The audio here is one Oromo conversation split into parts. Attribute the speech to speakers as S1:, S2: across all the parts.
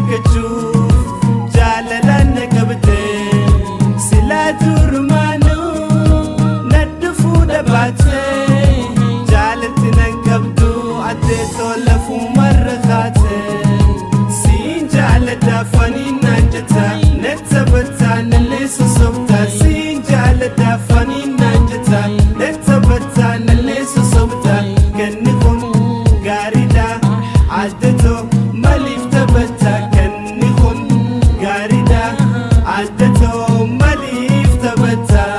S1: argachuuf jaalalaan na qabde silaa durumaanuu na dhufuu dhabaate jaalalti nan qabdu addee tolafumarra kaate siin jaaladha faniin naan jetta na taphataa nallee sosobta siin jaaladha faniin naan jetta na taphataa nallee sosobta kanni kun gaariidha addatoo maliif taphataa kanni kun gaariidha addatoo maliif taphataa.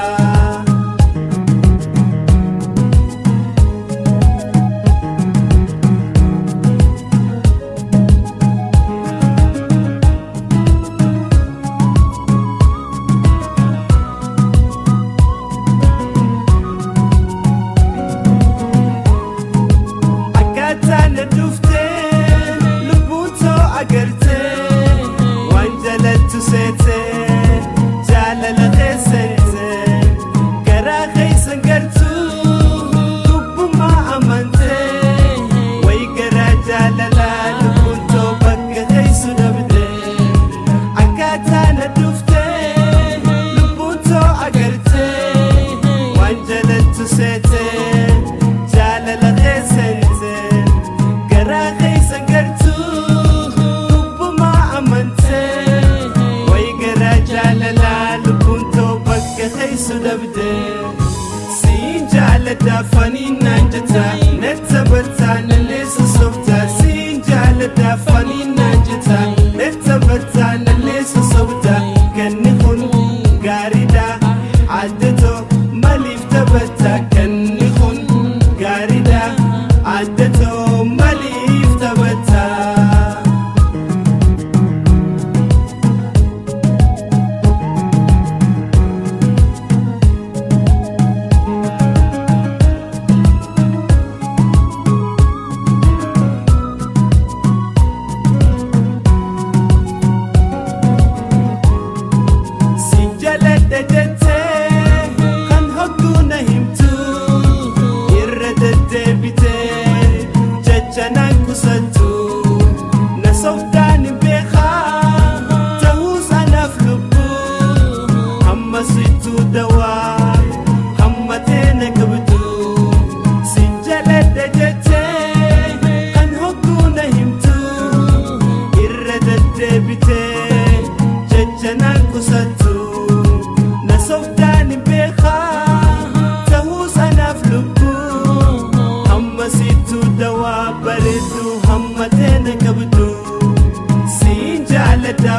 S1: Akkaataa na dhuftee lubbuun too agartee waan jalattu seetee jaalala keessantee garaa keessan gartuu lubbumaa amantee wayi garaa jaalalaa lubbuun too bakka keessu dhabdee akkaataa na dhuftee lubbuun too agartee waan jalattu seetee jaalala keessantee garaa keessan gartuu lubbumaa amantee wayi garaa jaalalaa lubbuun too bakka keessu dhabdee siin jaaladha faniin naan jetta na taphataa nallee sosobta siin jaaladha faniin naan jetta na taphataa nallee sosobta kanni kun gaariidha addatoo maliif taphataa kanni kun gaariidha addatoo maliif taphataa. Si jaladha jettee kan hogguu na himtu irra deddeebitee jecha naan qusattu na sobdaan hin beekaa ta'uus anaaf lubbuu hamma sittuu dawaa hammatee na qabdu si jaladha jettee kan hogguu na himtu irra deddeebitee jecha naan qusattu na sobdaan hin beekaa ta'uus anaaf lubbuu hamma sittuu dawaa bareedduu hammatee na qabdu siin jaaladha.